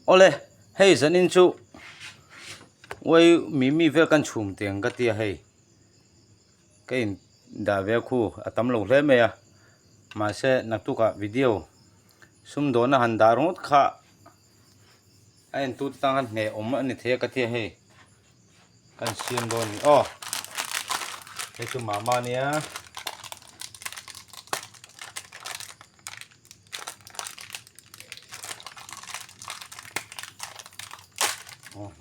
Awle hei zanin chu uai mimi vel kan chhum teng ka tia hei ka in dah ve khu a tam lo hle mai a mahse naktukah video sumdawna han dah ringawt kha a entu te tan khan hneh awm a ni thei a ka tia hei kan siam dawn a ni aw hei chu mama nia.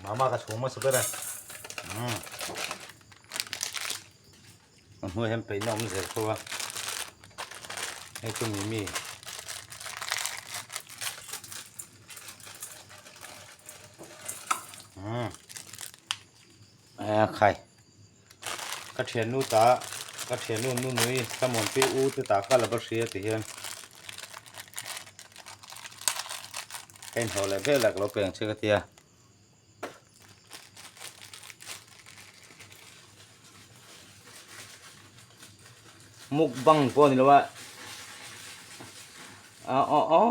Mama ka chhung hmasa ber a a hnuai hian peihna awm zel tho a hei chu mimi a khai ka thiannu ta ka thiannu nunui thlamuanpui u te ta kha la va hria ti hian ka inhlawh leh vel a ka lo pe ang che ka tia. Mukbang pawh a ni lo a ah aw aw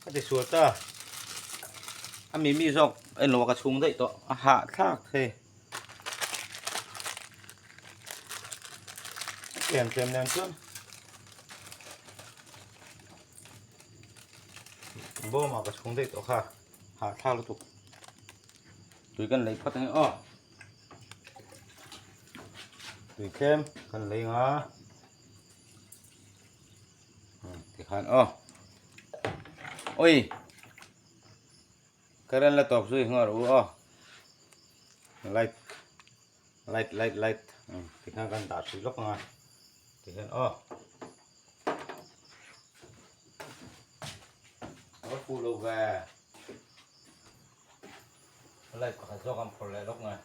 ka ti sual ta a mimi zawk a inlo a ka chhung daih tawh a hahthlak thei tlem tlem nen chuan bawm ah ka chhung daih tawh kha hahthlak lutuk tui kan lei phawt ange aw tui tlem kan lei ang a tikhan aw ui current la tawp zui nghal u aw light light light light tikhan kan dah hrih lawk ang a tikhian aw a va fuh lo ve light pakhat zawk an phawrh leh lawk ngai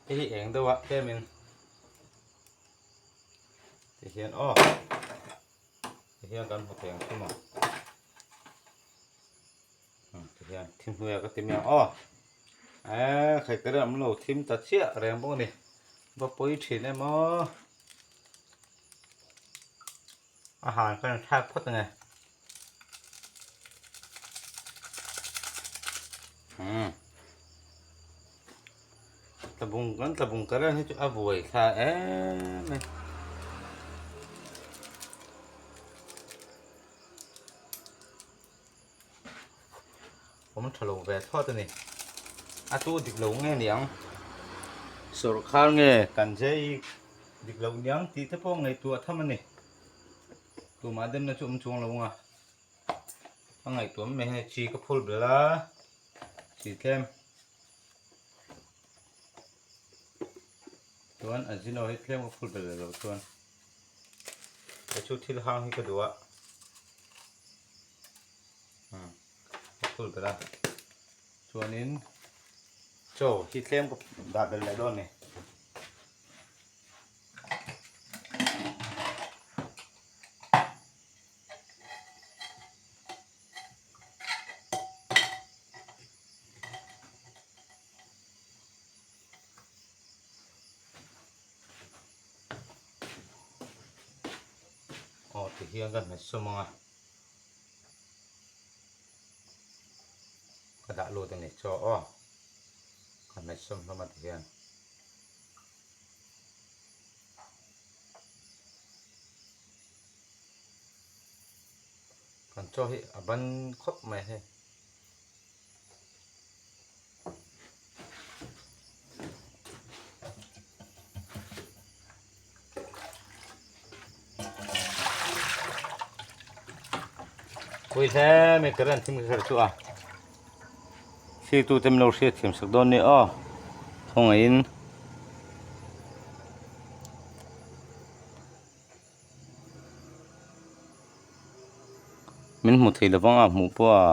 hei hi eng deuh a tlemin tihian aw tihian kan hmu thei ang chu maw tihian thim hnuaiah ka ti mai ang aw eee khai ka ram lo thim ta chiah reng bawk a ni va pawi thin em aw. A han kan thlak phawt ange. Hmm. Tlabung kan tlabung ka ran hi chu a buai thla em e. Awm tha lo ve thlawt a ni. A tu dik lo nge niang? Sawrkhar nge kan zai dik lo niang tih te pawh ngaihtuah tham a ni. Tumah demna chu awm chuang lo ang a. A ngaihtuah mai mai chi ka phul belh a, chi tlem. Chuan a zino hi tlem ka phul belh leh loh chuan kei chu thil hang hi ka duh a. Ka phul belh a chuanin chaw hi tlem ka dah belh leh dawn a ni. Aw tihian ka hmet sawm ang a. Ka dah lut a ni chaw aw ka hmet sawm hlawm a tihian. Kan chaw hi a ban khawp mai hei. Pui hle mai current thim kher chu a thlir te min lo hriat thiam sak dawn nia aw khawngaihin. Min hmu thei lovang a hmuh pawh a.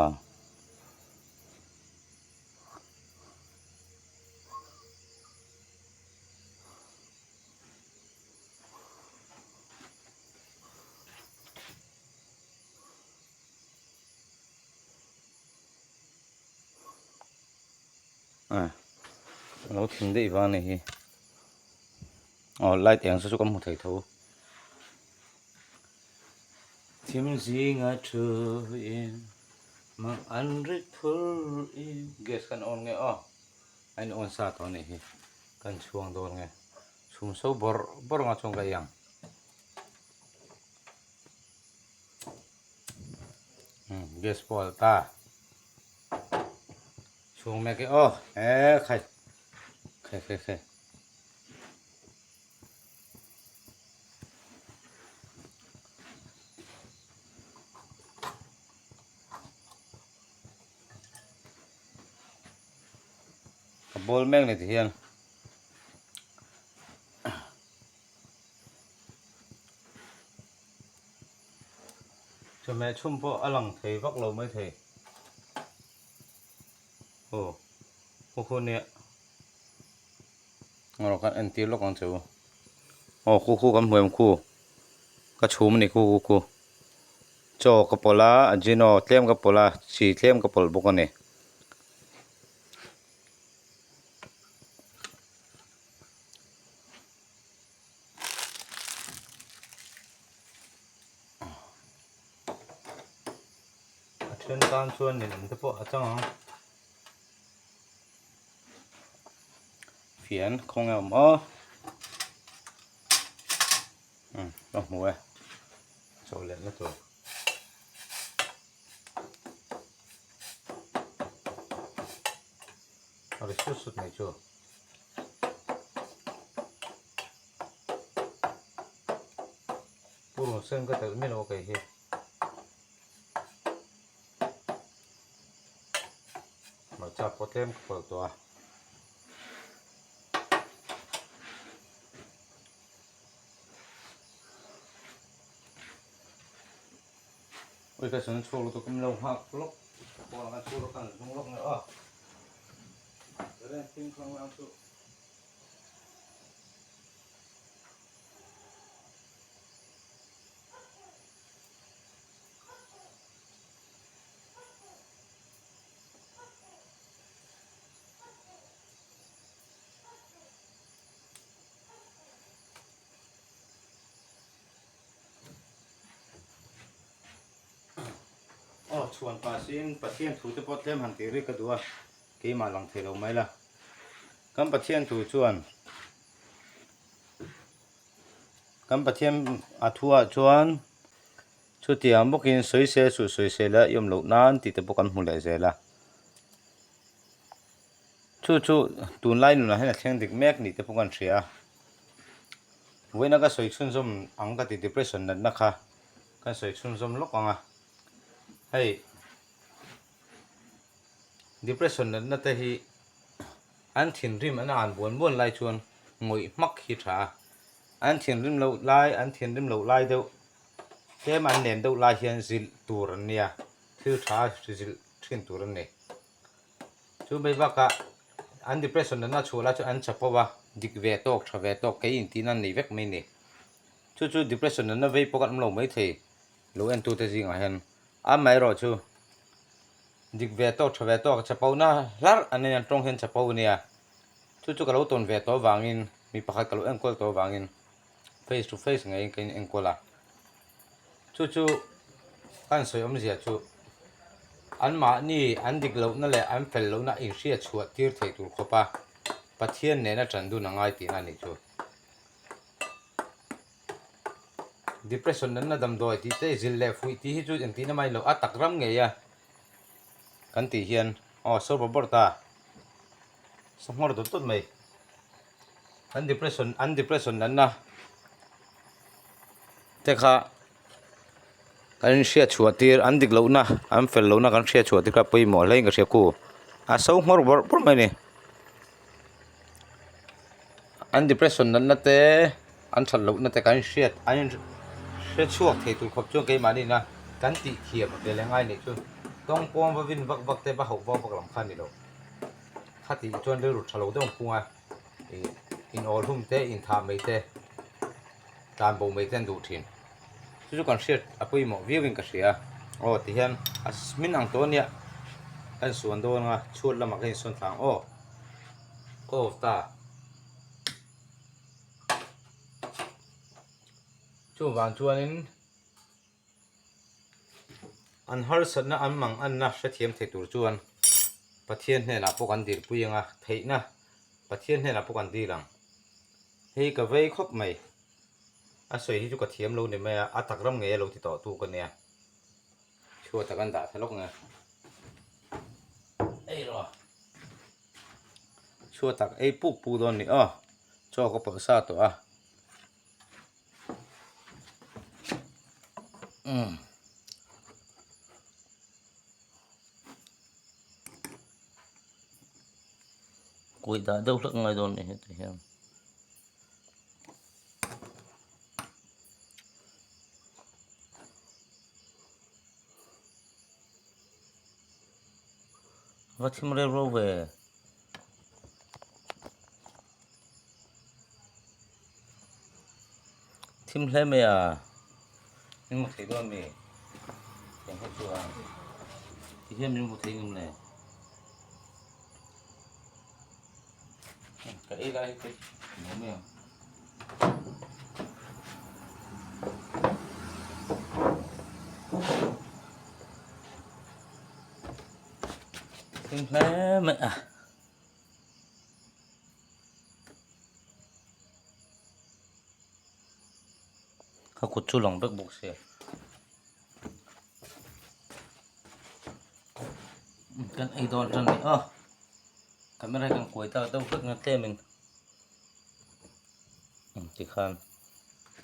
A lo thim daih vang a ni hi aw light eng saw chu ka hmu thei tho. Thim zinga thu in mang an rit phur in gas kan on nge aw a in on sa tawh anih hi kan chhuang dawn nge chhum so bawrh bawrh anga chuan ka ei ang. Gas pawh a alh ta chhung mek e aw e khai khai khai khai. Ka bawl mek ni tihian chawhmeh chhum pawh a lang thei vak lo maithei aw khaw khaw nia. Ngaw khan entir lawk ang che u. Aw khu khu kan hmu em khu ka chhum a ni khu khu khu chaw ka pawlh a ajino tlem ka pawlh a chi tlem ka pawlh bawk a ni. A then tan chuan ninawm te pawh a chang ang. Fian khaw nge awm aw umm ka hmu e chaw leh na tur a ri sut sut mai chu. Purun sen ka telh miah lo a kei hi. Hmarcha pawh tlem ka pawlh tawh a. Ui ka sawn chhuak lutuk awm lo nghak lawk pawn ah khan chhuak lawk khan zung lawk mai aw. Current thim khang lang chu. Aw chhuan pah siin Pathian thu te pawh tlem han tih rik ka duh a, keimah lang thei lo mai la. Kan Pathian thu chuan kan Pathian a thuah chuan Chutiang bawkin sawisel suh sawisel a i awm loh nan tih te pawh kan hmu leh zel a. Chu chu tunlai nunah hian a thleng dik mek nih te pawh kan hria a. Vawiina ka sawi chhunzawm ang ka ti depression natna kha kan sawi chhunzawm lawk ang a. Hei depression natna te hi an thinrim an an buan buan lai chuan ngawih hmak hi tha a. An thinrim loh lai an thinrim loh lai deuh Tlem an nen deuh lai hian zilh tur an nia, thil tha zilh thin tur an ni. Chu mai bakah an depression nana chhuah lai chuan an chapo a, dik ve tawk, tha ve tawk, kei intihna an nei vek mai ni. Chu chu depression nana vei pawh kan awm lo maithei lo entute zingah hian amaherawhchu dik ve tawk, tha ve tawk, chapo na hlarh an nei an tawng hian chapo a nia. Chu chu ka lo tawn ve tawh avangin mi pakhat ka lo enkawl tawh avangin. face to face ngeiin ka in enkawl a chu chu kan sawi awmzia chu anmahni an dik lohna leh an fel lohna inhriat chhuah tir thei tur khawp a Pathian nena tan dun a ngai tihna a nih chu depression natna damdawi tih te zilh leh fuih tih hi chu engtihna mai lo a tak ram ngei a kan tih hian aw saw bawrh bawrh ta saw nghawr dawt dawt mai. An depression an depression natna te kha kan inhriat chhuah tir an dik lohna an fel lohna kan hriat chhuah tir kha pawimawh hle in ka hria ku a so nghawr bawrh bawrh mai a ni an depression natna te an that lohna te kan hriat an in hre chhuak thei tur khawp chuan keimahni ina kan tih thiam a tel angai nih chu tawng pawm va vin vak vak te va hauh vak vak lam kha a ni lo khatih chuan rilru tha lo deuh ang phung a. Ih in awl hlum te in thah mai te tlan bo mai te an duh thin chu chu kan hriat a pawimawh viau in ka hria aw ti hian a hmin ang tawh ania ka insuan dawn anga chhuat lamah ka insuan thla ang aw ka off ta chuvang chuanin. An harsatna an mang anna hrethiam thei tur chuan Pathian hnenah pawh kan dilpui ang a, theihna Pathian hnenah pawh kan dil ang. Hei ka vei khawp mai. A sawi hi chu ka thiam lo ni mai a, a tak ram ngei a lo ti tawh tu ka nia. Chhuat ah kan dah tha lawk nge. Ei rawh. Chhuat ah ka ei puk puk dawn ni aw. Chaw ka pawlh sa tawh a. Umm. Kuih dah deuh hlek ngai dawn ni heti hian. Va thim reu reu ve. Thim hle mai a, min hmu thei dawn mi? Tiang hi chuan ti hian min hmu thei ngam le. Ka ei lai hi chu nuam mai ang. Thim hle mai a. Ka kut chu lang vek bawk sia. Kan ei dawn tan ni a. Camera hi kan kuai tak deuh hlek nge tlem in. Tikhan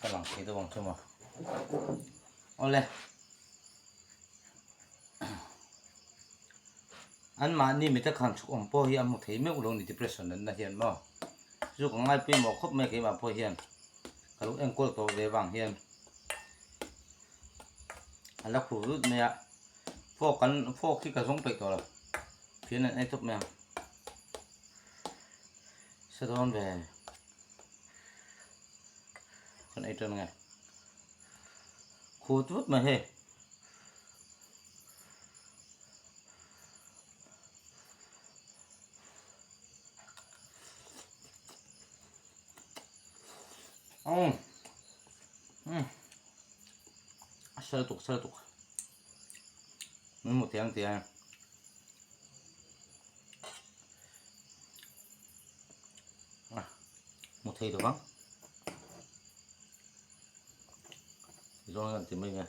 ka lang thei deuh ang chu maw. Awle. An mahni mita khan chhuk awm pawh hi a hmu thei meuh lo ni depression natna hian maw. Chu ka ngai pawimawh khawp mai keimah pawh hian ka lo enkawl tawh ve vang hian a la khur rut mai a. Fork an fork hi ka zawng peih tawh lo fian an ei tawp mai ang. Sa dawn ve kan ei tan nge. Khut vut mai hei. Umm umm a sal tuk sal tuk min hmu thei ang tih a hmu thei lo vang zawng hian ti mai nge.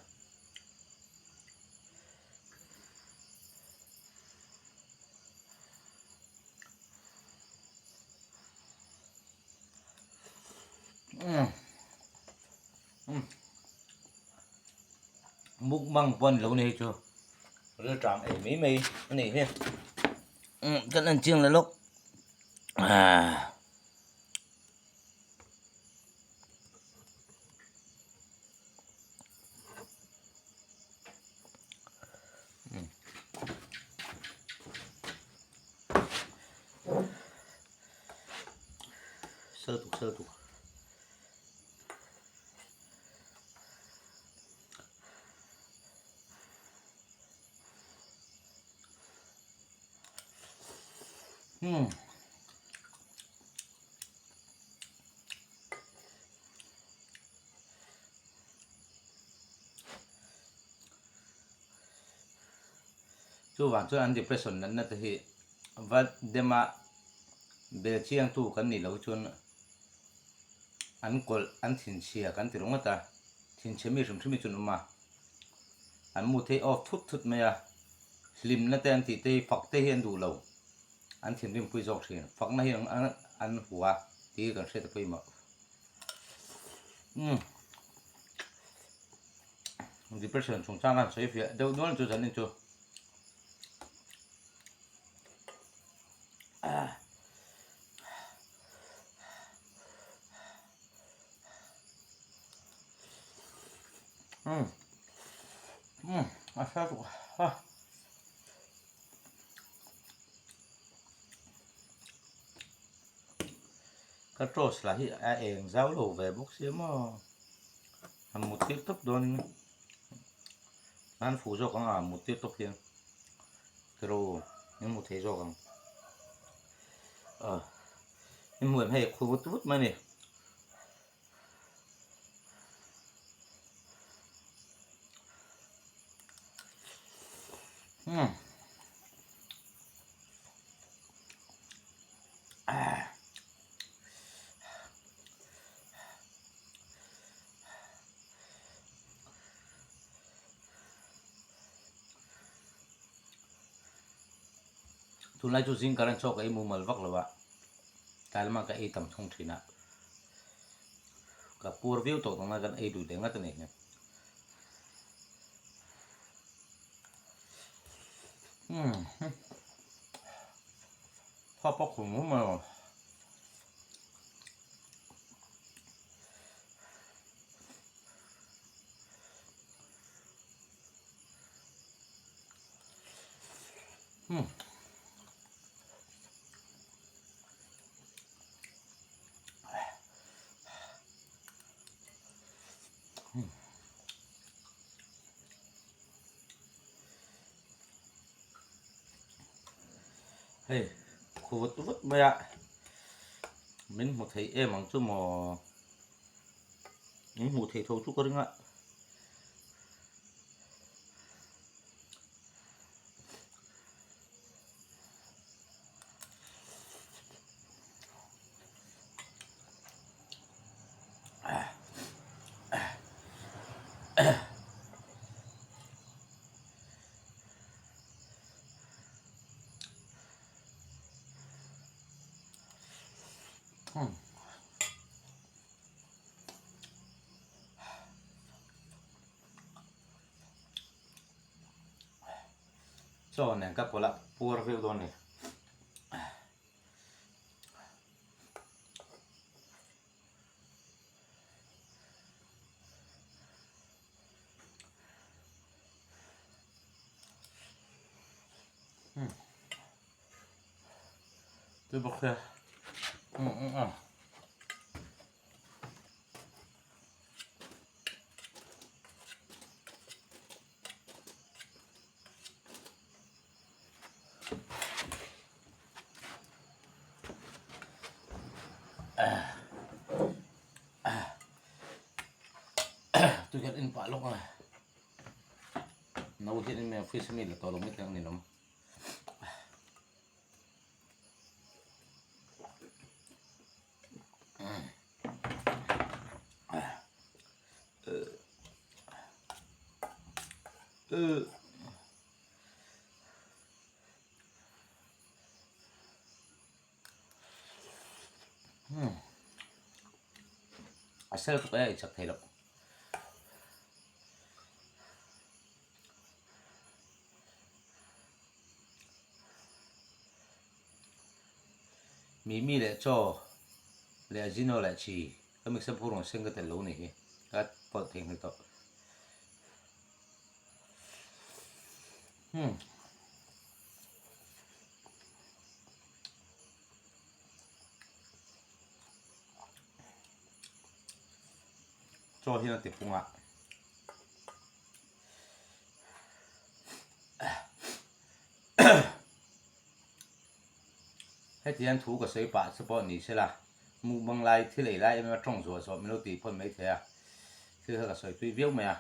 Mukbang pawh a ni lo ni hei chu rilṭam ei mai mai a nih hi kan en chiang leh lawk ahh. Sel tuk sel tuk. Hmm. Chuvang chuan an depression natna te hi va dema bel chiangtu kan nih loh chuan an kawlh an thinchhia kan ti ringawt a, thinchhe mi hrim hrim hi chu an awm a, an mood hi off thut thut mai a, hlimna te an tih te hi fak te hi an duh lo, an thinrimpui zawk thin, fakna hi an hua tih hi kan hriat a pawimawh. Umm depression chungchang khan sawi fiah deuh nual chu zanin chu ah umm umm a hre tuk a. Ka torch lah hi a eng zau lo ve bawk sia maw a mut tir tawp dawn in an fuh zawk ang a mut tir tawp hian tiraw in hmu thei zawk ang ah in hmu em hei khu vut vut mai a ni. Umm. Tunlai chu zing current chaw ka ei mumal vak lo a, tlai lama ka ei tam thung thin a, ka puar viau tawh tawh ngai kan ei duh leh ngat a ni. Umm thap a khum awm mai aw. Umm. Hei khu vut vut mai a min hmu thei em ang chu maw min hmuh theih tho chu ka ring a. Chaw nen ka pawlh a puar viau dawn a ni. Tui bawk sia. Tui hian in pah lawk a no hian in fridge ami la tawh lo mai thei ang ni lawm. A sel tuk e i chak thei loh. Mimi leh chaw leh azino leh chi ka mix a phur ang sen ka tel lo ni hi ka pawlh thei nghal tawh. Hmm. Chaw hian a ti pung a. Heti hian thu ka sawi pah che pawh ni sela, mukbang lai thil ei lai em em a tawng zuah zuah min lo tih pawn mai thei a, thil kha ka sawi tui viau mai a.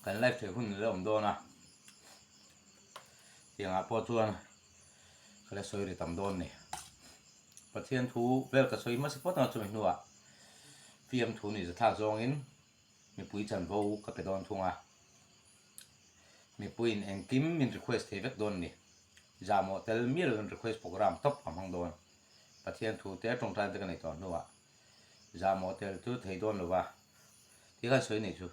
Kan live theih hun la awm dawn a, tiangah pawh chuan ka la sawi ri tam dawn a ni. Pathian thu vel ka sawi hmasa phawt ang chumi hnuah fiamthu ni zathlak zawngin mipui chanvo ka pe dawn thung a, mipuiin engkim min request thei vek dawn a ni. Zahmawh tel mial lovin request program tawp ka hmang dawn. Pathian thu te tawngtai te ka nei tawh hnuah zahmawh tel chu thei dawn lo va tih khan sawi nei chu.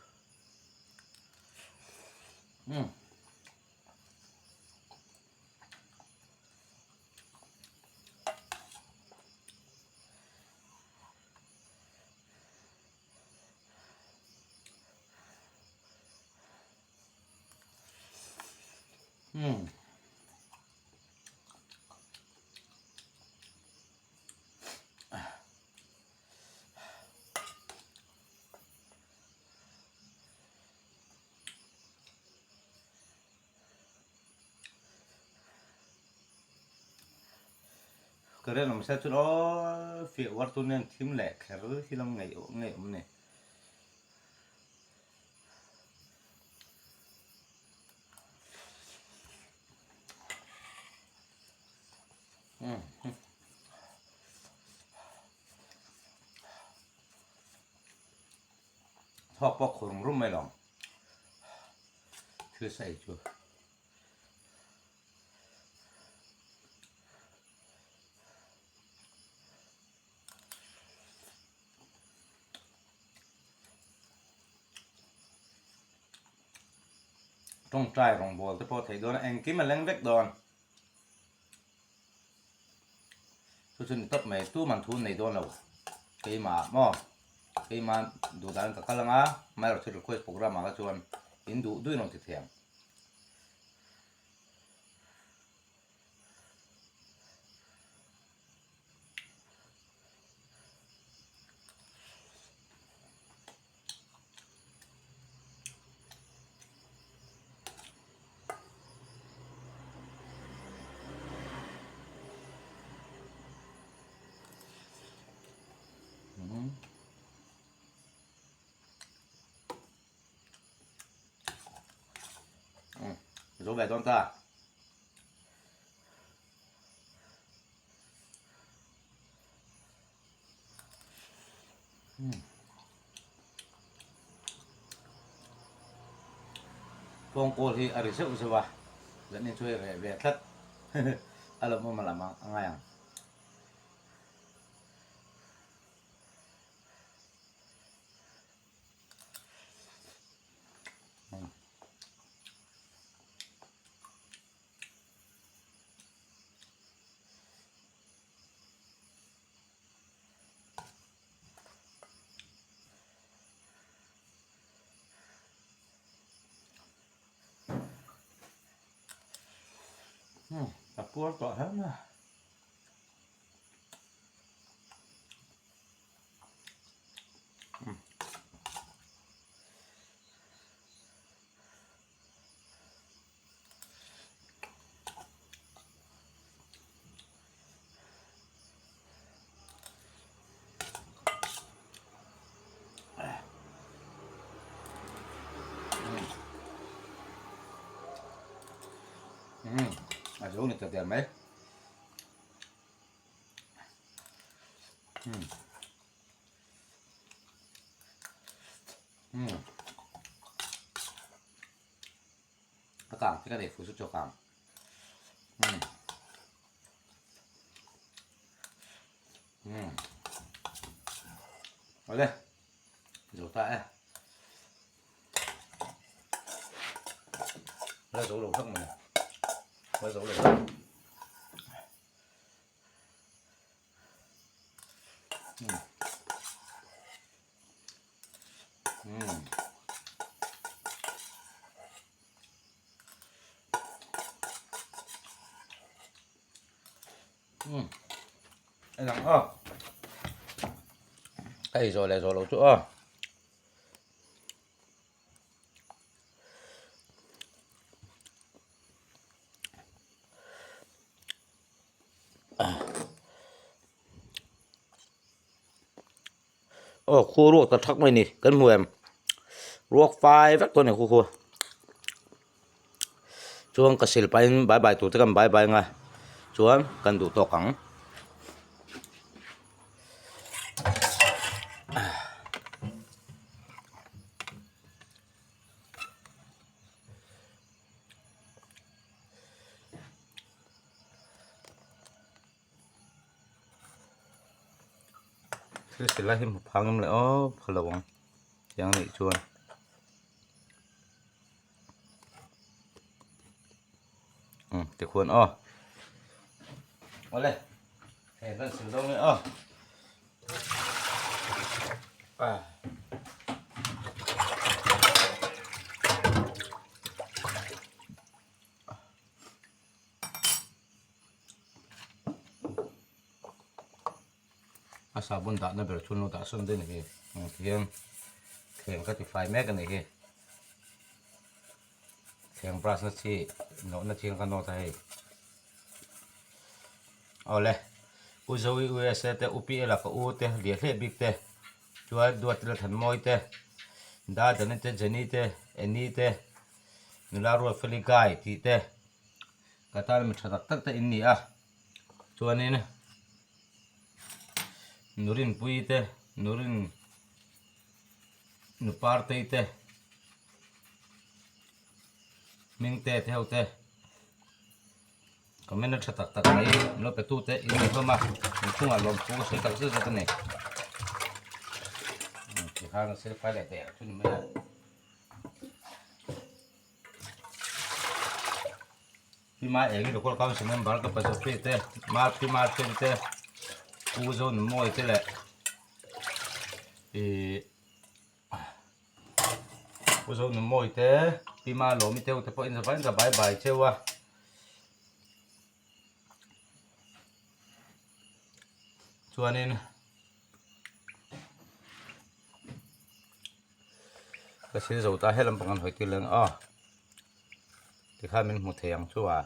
Umm. Umm. Current awm se chuan aw fiah uar tur nen thim leh kher hi lam ngei ngei awm ni. Thawk pawh khur rum rum mai lo thil sa ei chu. Tawngtai rawngbawl te pawh theih dawn a, engkim a leng vek dawn. Chu chu ni tawp mai, tuman thu an nei dawn lo. Keimah maw, keimah duh dan ka kal anga, amaherawhchu request program ah kha chuan in duh duhin rawn ti thei ang. Zo ve dawn ta. Phone call hi a ri zeuh zeuh a, zanin chu hei reh ve tlat a lawmawm a lam a ngai ang. Ka puar tawh hle mai a. A zo ni ta der mai. A kang te ka nei fu chu chaw kang. Awle zo ta e. La zo lo hlak mai. La zo lo hlak. Anh ang aw. Ka ei zawh leh zawh loh chu aw. Aw khu ruak ta thak mai ni kan hmu em ruak fai vek tawh a ni khu khu chuan ka sil pahin bye bye tur te kan bye bye ang a chuan kan duh tawk ang. Thil sil lai hi hmu phang em le aw pha lo ang tiang anih chuan. Umm tikhuan aw awle hei kan sil dawn nge aw ah. A sabun dahna ber chu an lo dah sawn daih a ni hi ang ti hian thleng ka ti fai mek a ni hi thleng brush na chi nawhna chi ang ka nawt a hei awle. U Zoe USA te, U PL-a ka u te, Liah Hliah bik te, chuan Duati Lalthanmawi te, Dadani te, Jenny te, Annie te, Nula Ruatfeli Guy tih te, ka tan mi tha tak tak te in ni a. Chuanin Nurinpuii te, Nurin Nupartei te, Hmingte te ho te. Comment a tha tak tak mai min lo pe tu te in ni hlawm a in chungah lawmthu ka sawi tak zet zet a ni tikhan a silfai leh der chu ni mai a Pima eng local council member ka pasafri te mar pima chen te u zo mawi te leh ih Pu Zonumawi te, Pi Malawmi te ho te pawh in zavai in zavai bai cheu a. Chuanin ka thil zo ta helam pang an hawi tir leng a tikhan min hmu thei ang chu a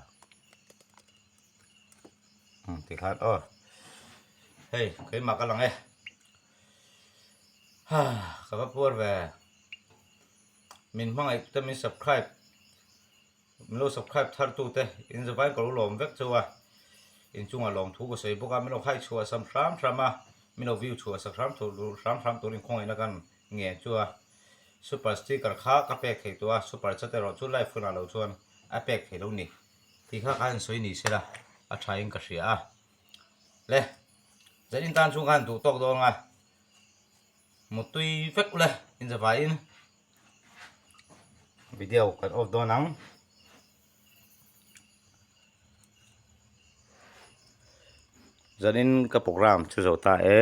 tikhan aw hei keimah ka lang e. Ka va puar ve. Min hmangaih te min subscribe min lo subscribe thar tu te in zavai ka lo lawm vek cheu a. In chungah lawm thu ka sawi bawk a min lo khai chhuah sam hram hram a min lo view chhuah sak hram hram hram turin khawngaihna kan ngen chu a. Super sticker kha ka pek thei tawh a super chat erawh chu live hunah lo chuan a pek thei lo ni. Tih kha kha in sawi ni sela a tha in ka hria a. Le. Zanin tan chhung khan duh tawk dawn a, mutui vek ule inzavaiin video kan off dawn ang. Zanin ka program chu zo ta e.